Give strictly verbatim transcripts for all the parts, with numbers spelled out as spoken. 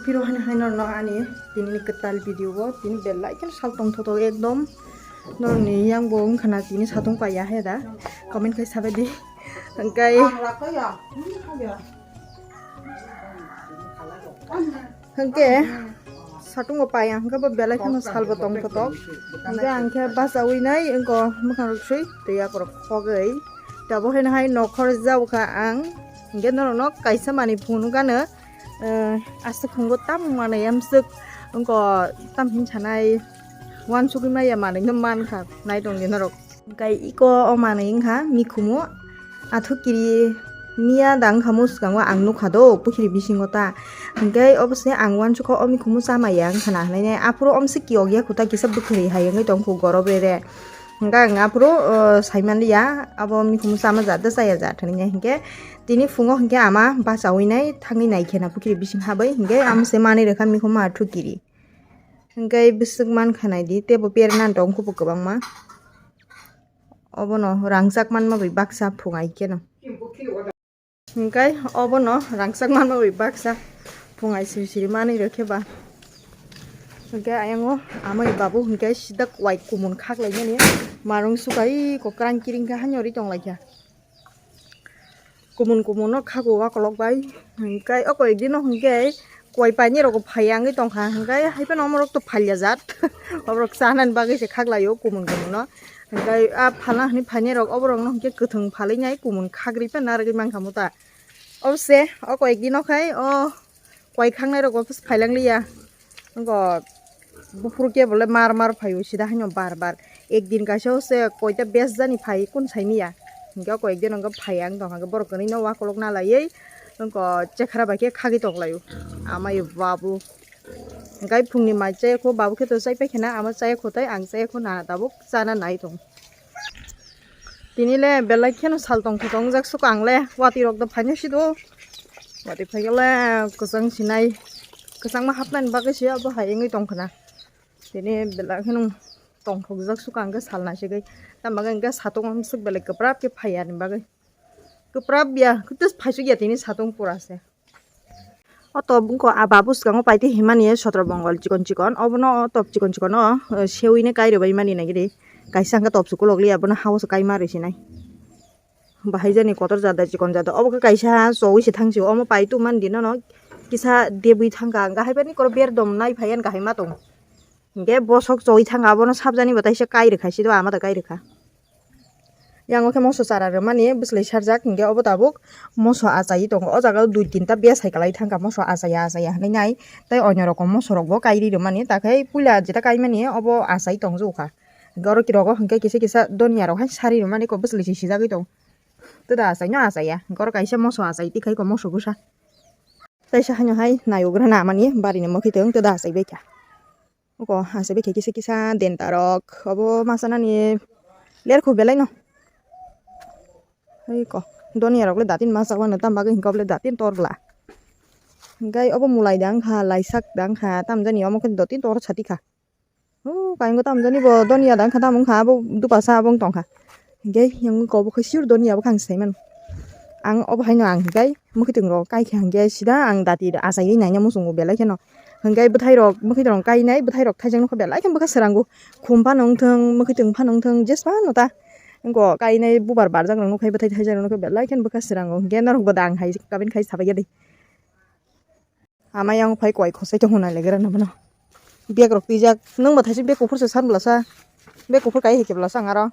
Hiro hani hai norno ani tini ni kwtal video bo tini belai khe sal tongthotok ekdom norni yang bo wngkha na tini satung paiya he da comment khai sabai di hwnkhe hwnkhe satung bo paiya hwnkhe bo belai kheno sal bo tongthotok hwnkhe ang khe bachawi nai wngko mwkhang rok sui twi akorok khogwi tabuk hai hai nokhor jabukha ang hwnkhe norok no kaisa manwi phunukgano. Aswk khungo tam manwi amswk wngkha tam hin sanai uansugwi maya manwi no mankha nai tongdi norok. Hwnkhe iko o manwi wngkha mikhumu athukiri niya da wngkha mo swkango ang nukha do pukhiri bisingo ta hwnkhe obo se ang uansukha o mikhumu chamaya wngkha na hinwi aphuru omswk kiyokya khuta kisa bwkhwrwi hai wngwi tongkhu gorob rere. Hwnkhe ang aphuru, o, saimanliya, abo mikhumu chama jat da chaya jat hinwi hwnkhe tini phungo hwnkhe ama bachawi nai thangwi nai khena pukhiri bising habwi hwnkhe amo se manwi rwkha mikhumu athukiri. Hwnkhe bwswk mankha naidi teibo perna tong kuphur kwbangma. Obono rangchak manma bai baksa phungai kheno. Hwnkhe obono rangchak manma bai baksa phungai siri siri manwi rwkhe ba. Hwnkhe ayang o amai babu hwnkhe sida kuwai kumun khaklaimani marung sukai kokrang kiring khe haino ri tonglaikha. Kumun kumun no khago wakolok bai hwnkhe o koi dino hwnkhe kuwai painai rok phai wngwi tongkha hwnkhe hai phano omorok to phalya jat oborok chanani bagwi se khaklaio kumun kumun no. Hwnkhe a phalna hwnwi phainairok oborokno hwnkhe kwthwng phalwi nai kumun khagri phano narwgwi mankha muta. Obose o koyekdino khai o koi khangnairok office phailangliya. Wngkha buphuru khe bole mar mar phaio sida haino bar bar. Ekdin kaisa o se koita bes jani phai kun saimiya. Hwnkhe o koyekdin wngkha phaiya wng tongkha borok kwnwino wakolok nalaiwi wngkha chekhara bai khe khagwi tonglaio. Amai babu. Hwnkhe phungni mai chaya kho, babu khe to chai paikha na, ama chaya kho tei ang chaya kho na tabuk chana nai tong. Tini le belai kheno sal tongthotok wngjak suka ang le, watwi rok do phaino sido. Watwi phaikhe le kwchang sinai, kwchangma hapnani bagwi se abo hai wngwi tongkha na. Tini belai kheno tongthokjak suka ang khe sal naisigwi. Tamo hwnkhe satung swk belai kwprap khe phaiya ni bagwi. Kwprap ya, kwtwi phaisukya tini satung pura se. O top wngkha a babu swkango paitwi himani sotro bongol chikon chikon. Obono o top chikon chikon o, eh, sewino kai rwbaimani nai gidi. Kaisa hwnkhe top se kolok liya, bono ha-o se kaima rw sinai. Bahai jani kotor jada chikon jada. Obo khe kaisa chowi se thang sio. Omo pai tongmani dino no kisa debwi thangkha. Hwnkhe hai phano ber dom nai phai ani kahai ma tongo. Hwnkhe bosok chowi thangkha, abono sabjani bo taisa kai rwkha, sido ama da kai rwkha. Yang o khe moso chara rwmani bwswlwi sarjak, hwnkhe obo tabuk moso achaiwi tongo. O jaga o dui tinta bia cycle ai thangkha moso achaya achaya hinwi nai. Tei onyo rokom moso rok bo kairi rwmani, takhai puila jeta kaimani obo achai tongjago kha. Hwnkhe oro kirogo hwnkhe kisa kisa donya rok hai sari rwmani kok bwswlwi se sijagwi tongo. Twda achaino achaya, hwnkhe oro kaisa moso achai tikhai kok moso bwsa. Teisa haino hai nayugra namani barini mwkhwtwng twda achai baikha. Oko asai bai khe kisa kisa denta rok obo masa nani lerkho belai no. Hai ko donia rok le datin masa wano tam bagwi hwnkhe obo le datin tor bwla. Hwnkhe obo mulai da wngkha, laisak da wngkha, tam jani omo khe datin tor sati kha. O kaingo tam jani bo donia da wngkha, tam wngkha abo dupasa abo wng tongkha. Hwnkhe yang kok bo khe sure donia bo khe ang sai mano. Ang obo haino ang hwnkhe mwkhwtwng rok kai kha hwnkhe sida ang dati achaiwi naina muchungo belai kheno. Hwnkhe bwthai rok mwkhwtwng rok kainai bwthai rok thaijak nokha belai khe bwkha srango. Khum phano wngthwng mwkhwtwng phano wngthwng jesphano ta. Wngkha kainai bubar barjak rok nokha bwthai thaijak rok nokha belai kheno bwkha srango. Hwnkhe norok bo da ang hai comment khai sabai ya de. Ama yang phai koi khosai tong hwnna legra na bono. Bag rok twijak. Nwng bo thaisa bag kuphur se san bwlasa. Bag kuphur kai hai khe bwlasa ang aro.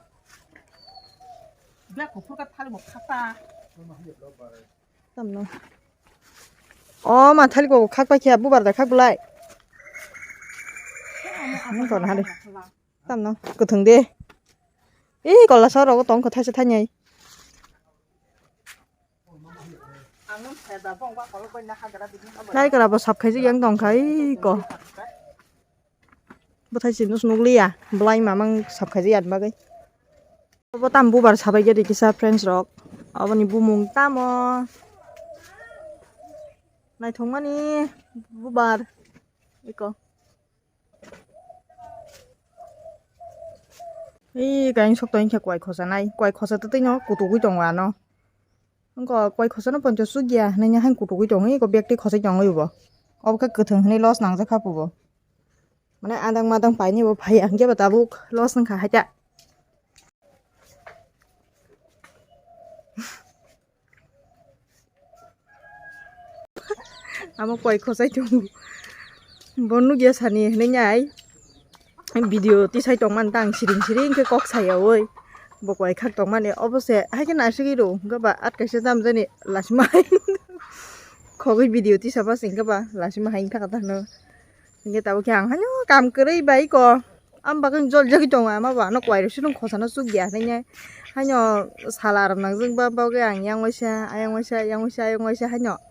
Bag kuphur ka thali bo khata. Tamno. O ma thali ko khak pai khe bubar da khak bwlai. Nwng to na de. Tamno kwthwng de. Ee, kola sa rogo tong kho thaisa thainai. Nai kara bo sap khaijak yang tong kha, ee, ko. Bwthai se nus nukliya, bwlai mamang sap khaijak yang bagwi. Obo tam bubar sabai gari kisa friends rok. Oboni bumung tamo. Naithokmani bubar. Eko. Ee, kain sok tong khe kwai khosa nai. Kwai khosa twtwi no kutugwi tongo ano. Wngkha kwai khosa no poncho sukya hinwi haino kutugwi tongo. Eko bag twi khosai tongo ebo. Obo khe kwthwng hwnwi loss nangjak kha pubo. Mane adang madang painai bo phai ya, hwnkhe bo tabuk loss wngkha haita. Amo koi khosai tongo. Bo nugya sani hwnwi nai. Video tisai tongmani tang siring siring khe kok sayaui. Bo koi khak tongmani obo se haikhe naisugwi rw hwnkhe ba atkaisa jam jani lasima hai. Khogwi video tisaba se hwnkhe ba lasima hai wngkha kha hwno. Hwnkhe tabuk khe ang haino kam kwrwi bai ko. Am bagwi jol jagwi tongo, ama bo ano kwai rw swnam khosano chukya hwnwi. Haino sala ram nangjak ba bagwi ang yang waisa, ayang waisa, yang waisa, ayang waisa haino.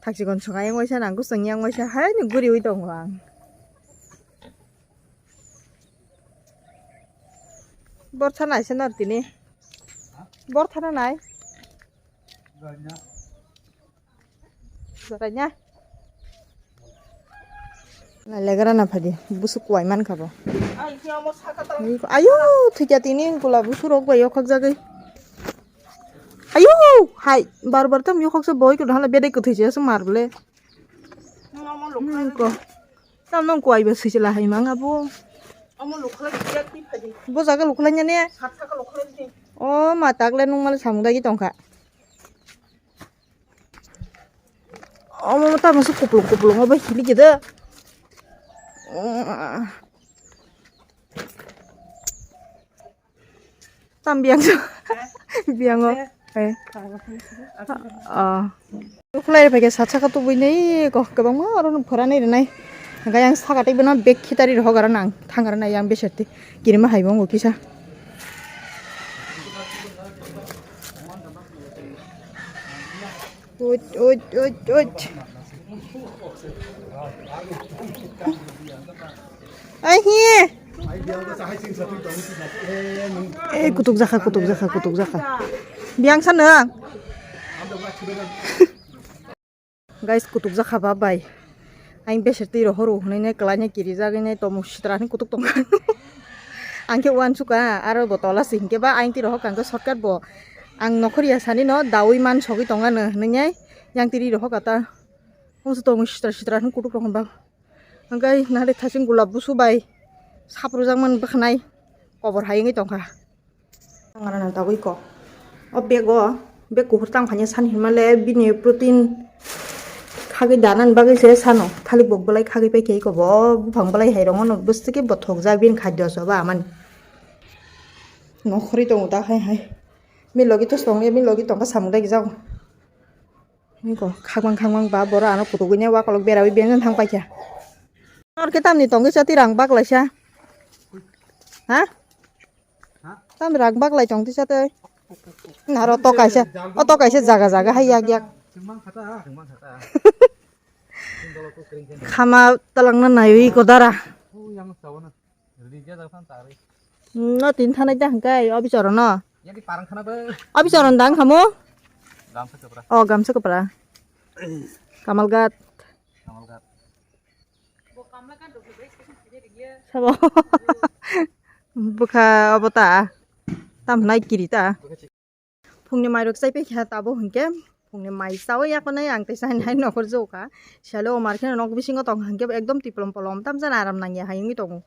Thakchikon song ayang waisa nang, gusung yang waisa haino guriwi tongo ang. Bor thana naisa nor tini. Bor thana nai. Jaraina. Na legra na phadi, busuk kwai man kha bo. Ayo, thikya tini gula busuk rok bai yokhak jagwi. Ayo, hai, bar bar tam yokhak se boi ko hala bedai kwthwi se mar bole. Ko. Tam nang kwai ba sui se la hai mang abo. Bo jaga lukhlai nya ne. O ma tak le nung mal samung dagi tongkha. Omo tamo se kuplung kuplung obo hili gede. Tam biang so. Biang o. Eh. Oh. Ukulai pai ke sat saka tubui nei ko kwbangma aro phora nei rwnai. Hingke yang saka tei bono bag khitari rok aro nang thang aro nai yang beserti kirima hai bo wngkha kisa. Uit, uit, uit, uit. Ai hi. Eh, kutuk jakha, kutuk jakha, kutuk jakha. Biang sana. Guys, kutuk jakha ba bai. Ang beser twi rohoro hwnwi nai kwlai nai kiri jagwi nai tomo sitra ni kutuk tongkha. Ang khe uansukha aro bo tola se hinkhe ba ang twi rohor kha hwnkhe shortcut bo. Ang nokhor ya sani no dawi man sogwi tongano hwnwi nai yang twi rohor kha ta. Hwnso tomo sitra sitra hwn kutuk rok hwnba. Hwnkhe nahari thaching gulab busu bai saprujak man bwkhanai kobor hai wngwi tongkha. Ang rana tagwi ko. O bag o, bag kuphur tang phanya san hinmale bini protein khagwi danan bagwi se sano. Thalik bo belai khagwi paikhe iko bo, o buphang belai hai rongo no bwswk khe bo thokjak bini khadyo so ba amani. Nokhorwi tongo ta hai hai. Bini logi to song ya, bini logi tongkha samung dagi jago. Niko khakmang khakmang ba boro ano kutugwi ne wakolok berawi bengjan thang paikha. Nor khe tamni tongwi chati rang baklaisa. Ha? Tam rang baklai tong tisa tei. Naro to kaisa, o to kaisa jaga jaga hai yak yak. Khama talangna naiwi kodara. No tin thanai ta hangkai o bichoro no. O bichoro dang khamo. O gamsa kapra. Kamalgat. Sabo. Bwkha obo ta. Tam nai kiri ta. Phungni mairok chaipai kha tabo hinkhe. Phungni mai chawi yakhonai ang teisa hai nai nokhor jokha. Salo omar kheno nok bisingo tong hinkhe ekdom tiplom polom tamjani aram nangya hai wngwi tongo.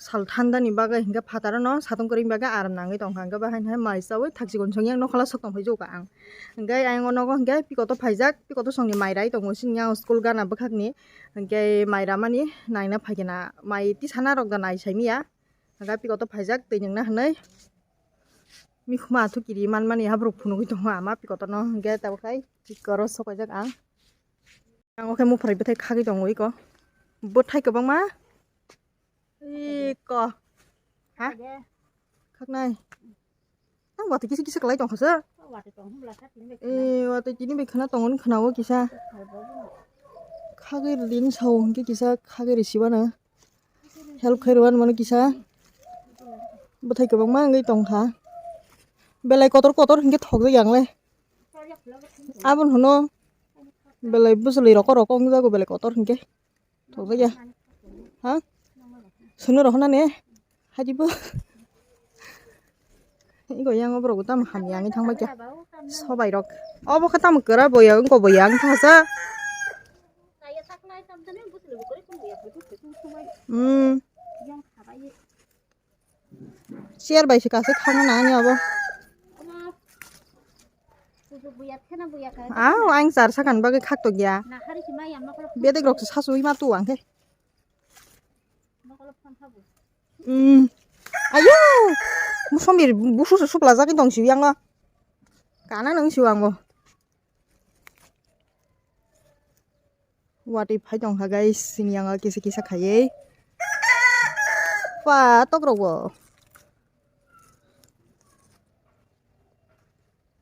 Sal thanda ni bagwi hinkhe phataro no satung kwrwini bagwi aram nangwi tongkha, hinkhe bahai hai mai chawi thakchikon song yang nokhola sok tongphai jokha ang. Hinkhe ayang o nogo hinkhe pikoto phaijak, pikoto songni mai rai tongo sini yang school gana bwkhakni, hinkhe mai ramani naina phaikhe na mai tisana rok da nai saimanya, hinkhe pikoto phaijak twi nwngna hinwi mikhuma athu kiri manmani haborok phunugwi tongo ama pikoto no, hinkhe tabuk hai oro sok paijak ang. Ang o khe muphrai bwthai khagwi tongo iko bwthai kwbangma. Iko. Ha? Khaknai. Ang watwi kisa kisa kwlai tongkha sir. Eh, watwi tini bai khwna tongo ni khwna o kisa. Khagwi rwdi ni sao hinkhe kisa khagwi rwsibana. Help khai rwani mano kisa. Bwthai kwbangma wngwi tongkha. Belai kotor kotor hinkhe thokjak yang le. Aboni hwno belai bwchwlwi rokor rokor wngjago belai kotor hinkhe. Thokjak ya. Ha? Sunu rohornani? Haibo. Igo yang oborok tamo hamya wngwi thangbai kha. Sobai rok. Obo khe tamo kwra boya wngkha boya wngkha sa. Hmm. Chair bai se kaisa khakna nangani abo. Ah, ang char sakani bagwi khak to gya. Bedek rok se sasu ima tu ang khe. Hmm. Ayo. Musomir busu se supla jagwi tong si yang o. Kana nang si ang o. Watwi phai tong kha guys, sini yang o kisa kisa khaiwi. Pa tok rok bo.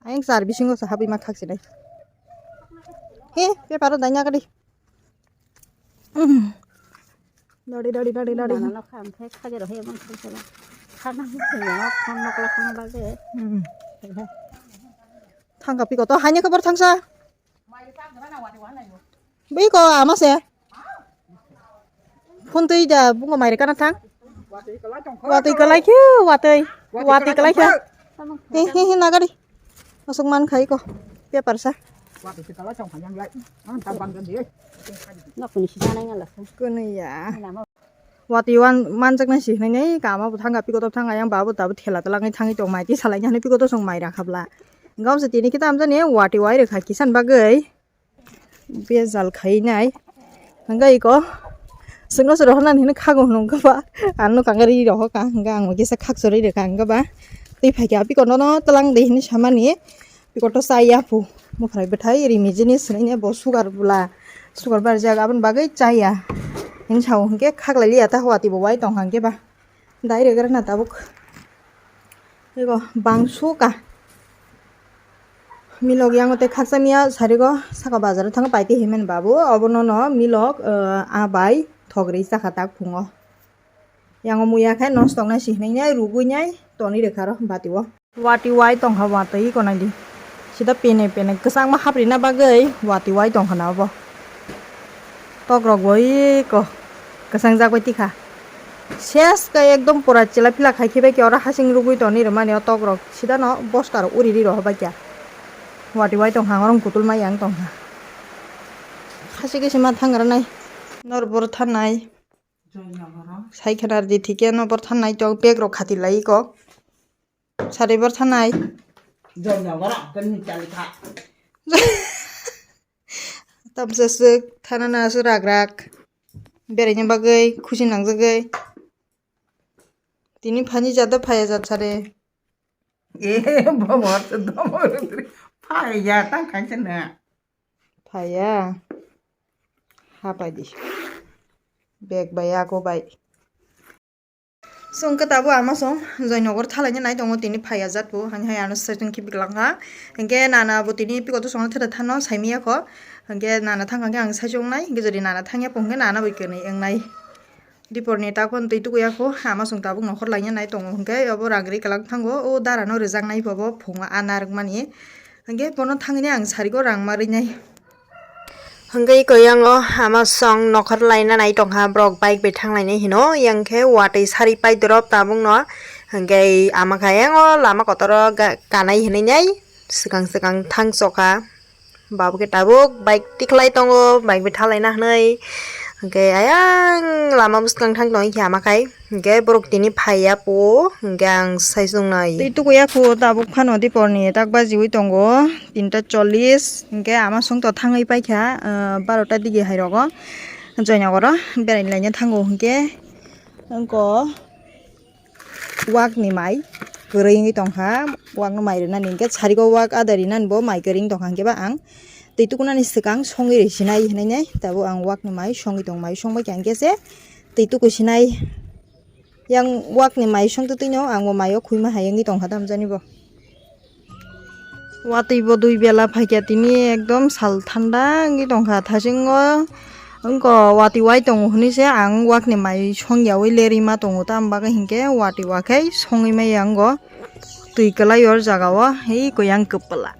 Ayang char bisingo se habwi ma khak sinai. He, paper o daina gadi. Dadi, dadi, dadi, dadi. Dana no kham khe khajero he man kham khe. Khana huk khe no kham mokla khana bagwi. Hmm. Thangka piko to haini khobor thangsa. Biko ama se. Phone twi da bungo maire kana thang. Watwi kalai khe watwi. Watwi kalai khe. He he he nagari. Asok man khai ko. Paper sa. Nokni si janai ngala. Kunu ya. Watwi wan manjaknai si hinwi kama bo thangka piko to thangka yang babo tabuk thela twlangwi thangwi tong mai twi salai hinwi piko to chwng mai rakhabla. Gabse tini kita amjani watwi wai rwkha kisan bagwi. Bejal khainai. Hwnkhai iko chwngno chwrwi hwnani hwnwi khago hwnwi wngkha ba. Ang nukha khe ri rohor ka hwnkhai ang kisa khakchorwi rwkha hwnkhai ba. Twi phaikha piko nono twlang de hwnwi samani. Piko to chaya phu. Mwkhrai bwthai rimi jinis hwnwi bo sugar bwla. Sugar barjak aboni bagwi chaya. Hwnwi sao hwnkhe khaklai liya ta watwi bo wai tongkha hwnkhe ba. Dai regra na tabuk. Ego bangsu ka. Milok yango tei khaksa miya sarigo saka bazaro thango paite himen babu. Obono no milok, ah, abai thogri saka tak phungo. Yango muya khai nos tongnai si hinwi nai rugwi nai toni rekha ro bati o. Watwi wai tongkha watwi iko naidi. Sida pene pene kwchangma haprina bagwi watwi wai tongkha na obo. Tokrok bo iko kwchang jak bai tikha. Ses khe ekdom pura chila phila khai khibai khe oro hasing rugwi toni rwmani o tokrok sida no bosta rok uri ri rohor bai kha. Watwi wai tongkha ang oro kutul mai yang tongkha. Khasi khe sima thang rwnai. Nor bor thanai. Sai khana rwdi thikhe no bor thanai tong bag rok khati lai iko. Sari bor thanai. Joynagar ang khe ni chali kha. Tamsa swk thana na swk rak rak. Beraina bagwi khusi nangjagwi. Tini phani jat do phaya jat sare. E bobo se domo rwtri phaya tang khaisa na. Phaya. Hapai di. Bag bai ako bai. Chwng khe tabuk ama song Joynagar thalaina nai tongo tini phaiya jat bo, hani hai ano saichung khibi kwlangkha. Hinkhe nana bo tini piko to songno theda thano saimiyakho. Hinkhe nana thangkha khe ang saichung nai, hinkhe jodi nana thangya po hinkhe nana bai kwnwi wngnai. Diporni takhon twi tukuya kho, ama song tabuk nokhor laina nai tongo hinkhe obo rang ri kwlang thango, o dara no rijak nai bo phungo a narwkmani. Hinkhe bono thangwi ang sarigo rang ma rinai. Hwnkhe iko yango ama song nokhor laina nai tongkha, borok bike bai thang lainai hino, yang khe watwi sari pai dorop tabukno. Hwnkhe ama khe yango lama kotoro ga-, kanai hinwi nai swkang swkang thang chokha. Babo khe tabuk bike tikhlai tongo, bike bai thang laina hinwi. Hwnkhe ayang lama bwskang thang tongwi khe ama khai. Hinkhe borok tini phaiya po, hinkhe ang sai chongnai. Twi tukuya kho tabuk phano diporni tak bajiwi tongo, tinta chollish, hinkhe ama songto thangwi paikha, ah, barota digi hai rogo, Joynagoro beraina laina thango hinkhe, wngkha wakni mai kwrwi wngwi tongkha, wakno mai rwnani hinkhe sarigo wak ada rinani bo mai kwrwi wngwi tongkha hinkhe ba ang twi tukunani swkang songwi rw sinai hinwi nai, tabuk ang wakni mai songwi tong, mai songbaikha hinkhe se twi tuku sinai. Yang wakni mai songtwi twino ang bo maio khwima hai wngwi tongkha tamjani bo. Watwi bo dui bela phaikha tini ekdom sal thanda wngwi tongkha thasingo wngkha watwi wai tongo hinwi se ang wakni mai songyawi lerwi ma tongo tamo bagwi hinkhe watwi wakhai songwi maya wngo twi kwlai o jaga o hei kwbang kwpla.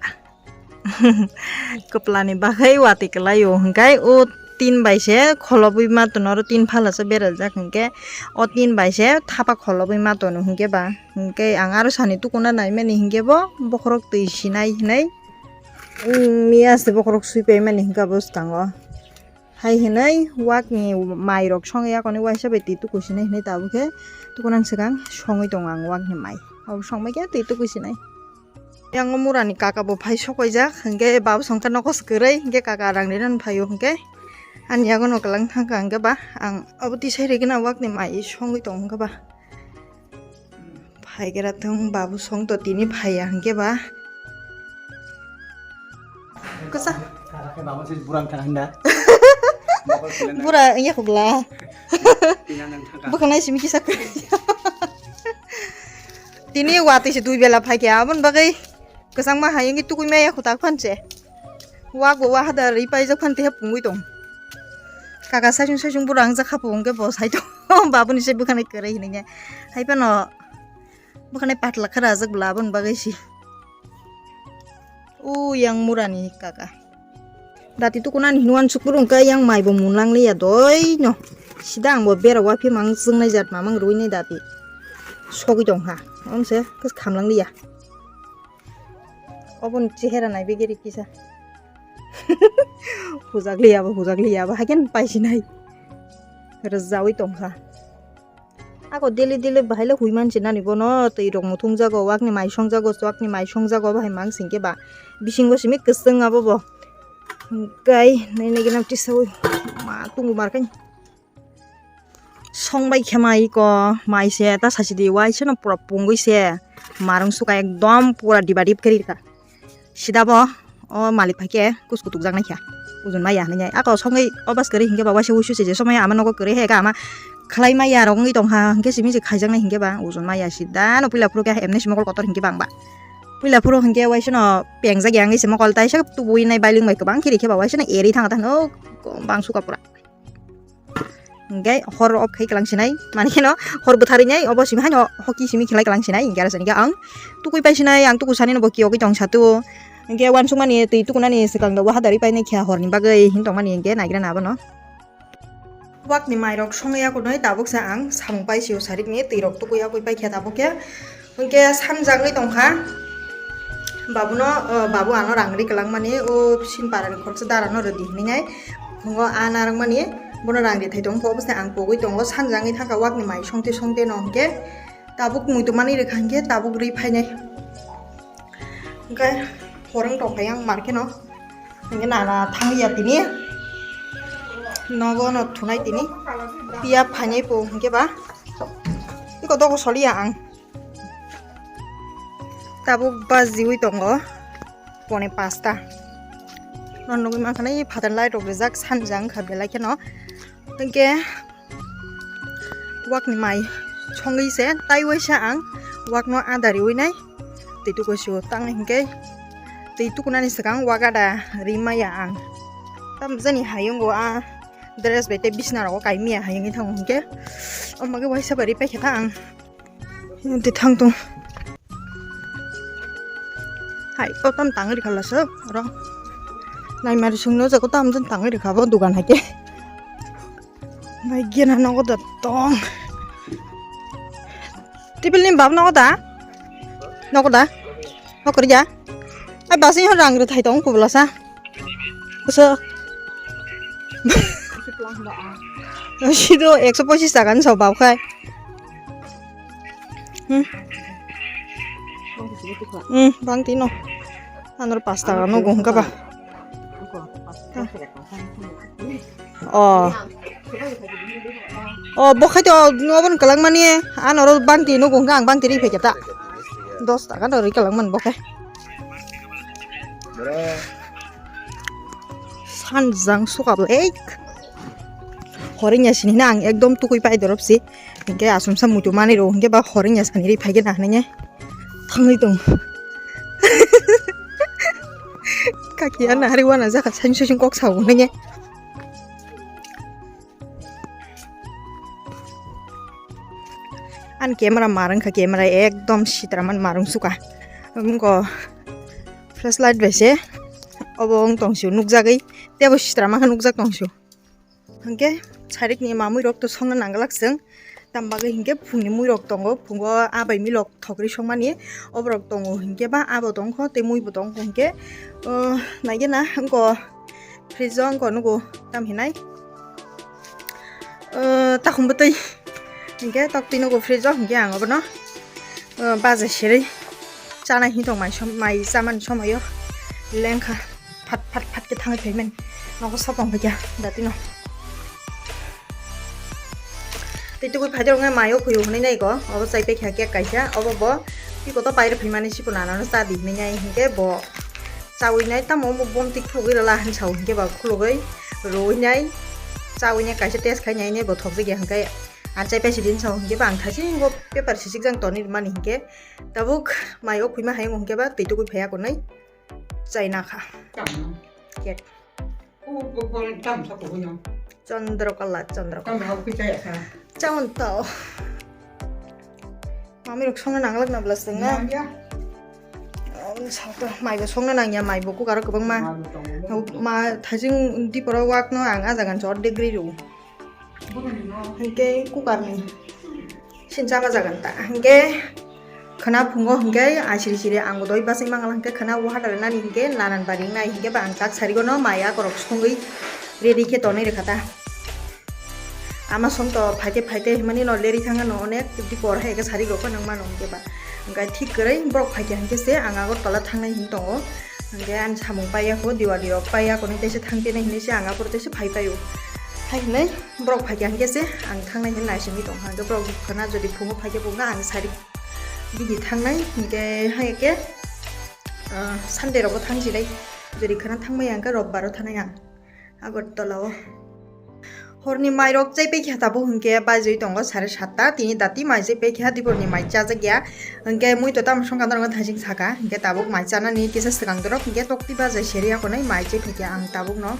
Kwplani bagwi watwi kwlaio, hwnkhe o tin bai se kholobwi ma tono, oro tin phala se berajak, hwnkhe o tin bai se thapa kholobwi ma tono, hwnkhe ba, hwnkhe ang aro sani tukuna naimani, hwnkhe bo bokhorok twi sinai hinwi, mm, miya se bokhorok swi paimani, hwnkhe abo swkango. Hai hinui wakni mairok songwi yakonwi waisa bai twi tukusinai hinui tabukhe tukunani swkang songwi tongo ang wakni mai. Obo songbaikhe twi tukusinai. Yang o murani kaka bo phai sokoijak, hwnkhe babu songkha nogo se kwrwi, hwnkhe kaka rang rinani phaio, hwnkhe ani yago no kwlang thangkha, hwnkhe ba ang obo tisai rigwna wakni mai songwi tongo, hwnkhe ba phaigra thung, babu song to tini phaiya, hwnkhe ba kwsa. Kaka khe babu se burang thang hinda. Bura wngya khogla. Tina nang thangkha. Bwkhanai simi kisa kwrwi. Tini watwi se dui bela phaikhe, aboni bagwi kwchangma hai wngwi tukui maya khutak phan se. Wak bo wahada rwi paijak phan teha pungwi tong. Kaka saisung saisung bura wngjak kha pung khe bo sai tong. Babuni se bwkhanai kwrwi hinwi. Hai phano bwkhanai patla kha rajak bwla aboni bagwi se. O yang murani kaka. Dati tukunani hinwi uansuk phuru hwnkhe yang mai bo mun langliya doi no. Sida ang bo bera uaphima ang chwngnai jat mamang rwinai dati. Sogwi tong kha. Omo se khamlangliya. Oboni chehera nai begeri kisa. Hujakliya bo, hujakliya bo. Haikhe paisinai. Rwjaui tong kha. Ako daily daily bahai le hui manse nani bono, twi rok muthung jago, wakni mai song jago, wakni mai song jago, bahai mang singke ba. Bisingo simi kwchwng abo bo. Gai nai nai gana tisa ui ma tungu mar kai. Song bai khe mai ko, mai se ta sasi di wai se no pura pungui se. Marung suka ekdom pura diba dip kari ka. Sida bo o malik phai khe kus kutuk jak nai kha. Ujun maya hinwi ako songwi o bas kwrwi hinkhe ba waisa wuisu se je somoi ama nogo kwrwi hai khe ama khlai maya rok wngwi tong kha, hinkhe simi se khaijak nai hinkhe ba ujun maya sida no puila phuru khe emni se mokol kotor hinkhe ba ang ba. Puila phuru hinkhe waisa no pengjak ya wngwi se mokol taisa tubui nai bailing bai kwbang khe rikhe ba waisa no eri thang thang no bang suka pura. Hingke hor off khai kalang sinai, mani kheno hor bwtharwi nai, obo simi haino hoki simi khlai kalang sinai, hingke aro sani khe ang tukui pai sinai, ang tuku sani no bo kiyogwi tong satu. Hingke uansukmani twi tukunani swkang dogo hadarwi painai khe horni bagwi hin tongmani hingke naigra na abono. Wakni mairok songya kunui tabuk sa ang samung pai sio sarikni twi rok tukui yakui pai khe tabuk khe. Hwnkhe sanjagwi tongkha. Babuno, o, babu ano rang ri kwlangmani, o, Sinparani khoroksa darano rwdi hinwi nai. Phungo a narwkmani, bono rang rithai tongkha, obwsai ang pogwi tongo, sanjagwi thangkha wakni mai songte songte no hwnkhe. Tabuk muitu manwi rwkha hwnkhe, tabuk rwi phainai. Hwnkhe horong tongkha yang markhe no. Hwnkhe nana thangya tini. Nogo no thunai tini. Piya phainai po hwnkhe ba. Iko dogo soliya ang. Tabuk bajiwi tongo pone pasta. Non nugwi mankha nai phatar light rok rijak sanjang kha belai kheno. Hwnkhe wakni mai songwi se taiwi se ang wakno ada riwi nai. Twi tuku sio tang hinkhe twi tukunani swkang wak ada ri maya ang. Tamjani hayungo a dress bai tei bisna rogo kai miya hayungwi thango hinkhe. Omo khe waisa bai ri paikha ta ang. Tithang tong. Hai, o tam tangwi rikha lasa, oro. Naimari sungno jago tam jan tangwi rikha bo dugan hai khe. Nai gena nogo da tong. Tibil ni bab nogo da? Nogo da? Nokori ya? Ai basi ho rang rithai tong kubla sa. Koso. Sido ekso pochis taka ni so bab khai. Hmm. Hmm, bang tino. Anor pas taka no gong kaba. Oh. Oh, bokhai to nobon kalang mani. Anor bang tino gong kang bang tiri pheketa. Dos taka no ri kalang man bokhai. Sanjang sukab ek. Horing ya sini na ang ekdom tukui pai dorop si. Hingke asumsa muitu manwi rw hingke ba horing ya sani ri phaikhe na hinwi thangwi tong. Kaki ya nahari wana jaka sani sosing kok sao hinwi. Ani camera marwng kha, camera ekdom sitra man marwng suka. Wngko flashlight bai se obo wng tong sio nukjagwi tebo sitra man kha nukjak tong sio. Hingke sarik ni mamui rok to songna nangglak chwng. Tam bagwi hingke phungni mui rok tongo, phungo a bai milok thokri songmani oborok tongo hingke ba abo tongkho tei mui bo tongkho hingke, o, naigena wngko fridge o wngko nugo tam hinai Takhum bwtwi hinkhe tok twi nugo fridge o, hinkhe ang obono baja serwi chanai hintong mai som-, mai chamani somoyo lengkha. Phat phat phat khe thangwi phaimani nogo sopong phaikha datino. Tei tubui phaidor wngkhe maio khuyo hwnwi nai go, obo chai paikha cake kaisa, obo bo tiko to pairw phaimani siphuru nanano cha di hwnwi nai hinkhe bo chawi nai, tamo omo bom tik phulugwi rwla hinwi sao hinkhe ba khulugwi rwui nai chawi nai kaisa test khai nai nai bo thokjak ya hinkhe. Ang chai paisi din sao hinkhe ba ang thaisingo paper sisikjak toni rwmani hinkhe tabuk maio khuima hai wngkhe ba twi tugui phaiya konwi chai nakha. Cake. Chandra kala, Chandra kala. Chaun tao. Mami rok songna nanglak na bwlaswk na. Maibo songna nangya, maibo kukaro kwbangma. Ma thaising diporo wakno ang a jagan chor degree rw. Hinkhe kukarni sinchama jagan ta hinkhe khwna phungo hinkhe asiri siri ang doi basai mangala hinkhe khwna water nani hinkhe nanan bari nai hinkhe ba ang tak sarigono maya korok songwi ready khe tonwi rwkha ta. Ama song to phaite phaite himani no leri thangano onek tibdi por hai khe sari rok nang mano hinkhe ba hinkhe thik kwrwi borok phaikha hinkhe se ang Agartala thangnai hin tongo. Hinkhe ani samung paiya kho, Diwali rok paiya kho, nini teisa thang phinai hinui se ang aphuru teisa phai paio. Phai hinui borok phaikha hinkhe se ang thangnai hinui naisingwi tongkha. Hinkhe borok khwna jodi phungo phaikhe phunukha ang sari bidi thangnai. Hinkhe haikhe, ah, Sunday rogo thangsinai. Jodi khwna thangmaya hinkhe Robbar o thanai ang Agartala o. Horni mairok chai paikha tabuk hinkhe bajwi tongo sare satta, tini dati mai chai paikha, diporni mai chajak ya. Hinkhe mui to tamo songkha norokno thaising saka, hinkhe tabuk mai chanani kisa swkang dorok hinkhe tokti bajai seri akonai mai chai paikha ang tabukno.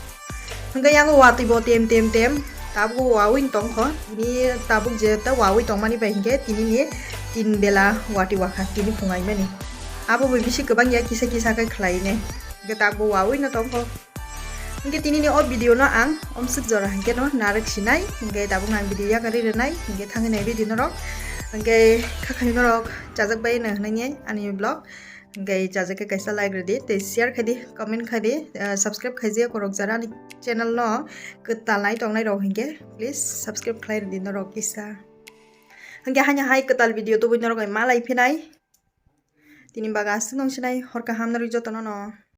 Hinkhe yango watwi bo tem tem tem tabuk wawi tongkho, tini tabuk je ta wawi tongmani bai hinkhe tinini tin bela wati wakha tini phungaimani. Abo bai bisi kwbang ya kisa kisa khe khlaine, hinkhe tabuk wawi no tongkho. Hinkhe tinini o video no ang omswk jora hinkhe no narwk sinai, hinkhe tabuk ang video yakarwi rwnai, hinkhe thangwi nai video norok, hinkhe khakhai norok chajak bai no hwnwi ani vlog, hinkhe chajak khe kaisa like rwdi, tei share khaidi, comment khaidi, ah, subscribe khaijak korok jara ani channel no kwtal nai tongnai rok hinkhe please subscribe khlai rwdi norok kisa. Hinkhe haino hai kwtal video tubui norok bai malai phinai, tini baga aswk nung sinai hor kaham norok jotono no.